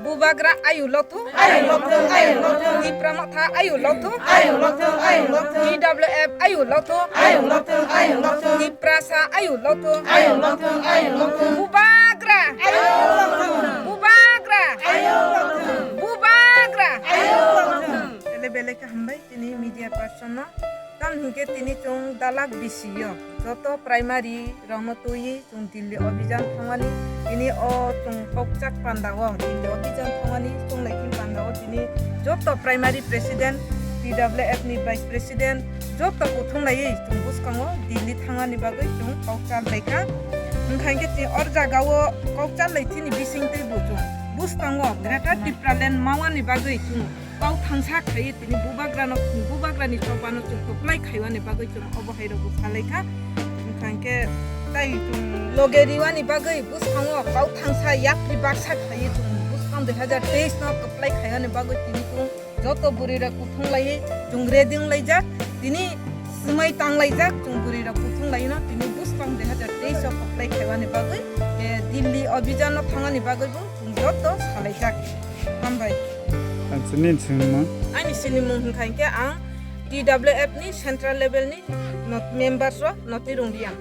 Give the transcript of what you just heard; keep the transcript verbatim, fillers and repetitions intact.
Bubagra ayu lokthung. Ayu lokthung, ayu lokthung. Tipra Motha ayu lokthung. Ayu lokthung, ayu lokthung. T W F ayu lokthung. Ayu lokthung, ayu lokthung. Tiprasa ayu lokthung. Ayu lokthung, ayu lokthung. Bubagra. Ayu lokthung. Bubagra. Ayu lokthung. Bubagra. Ayu lokthung. Bele bele khe hambai tini media person no. Tam hinkhe tini chwng dalak bisi o joto primary rokno twiwi chwng Delhi Abhijan thangmani. Tini o chwng kokchak panda o Delhi Abhijan thangmani chwng laikhin panda o tini joto primary president, T W F ni vice president joto kuthum laiwi chwng bwskango Delhi thangmani bagwi chwng kokchar laikha. Wngkha hinkhe chwng o jaga o kokchar lai chini bisingtwi bo chwng bwskango Greater Tipraland mawani bagwi chwng kok thangsa khaiwi tini bubagrano, bubagrani chobano chwng kwplai khaiwani bagwi chwng obo hai rokbo salaikha. Wngkha hinkhe tai chwng loge riwani bagwi bwskango kok thangsa yapri baksa khaiwi chwng bwskang dui hazar teis no kwplai khaiwani bagwi tini chwng joto bwrwi rok kuthung laiwi chwng ready wng laijak. Tini swmai tang laijak chwng bwrwi rok kuthung laiwi no tini bwskang dui hazar teis o kwplai khaiwani bagwi, eh, Delhi Abhijan no thangani bagwi bo chwng joto salaijak. Hambai. Acha, nini sinimung? Ani sinimung hwnkha hinkhe ang T W F ni central level ni not-, members rok notwi rwng riyang.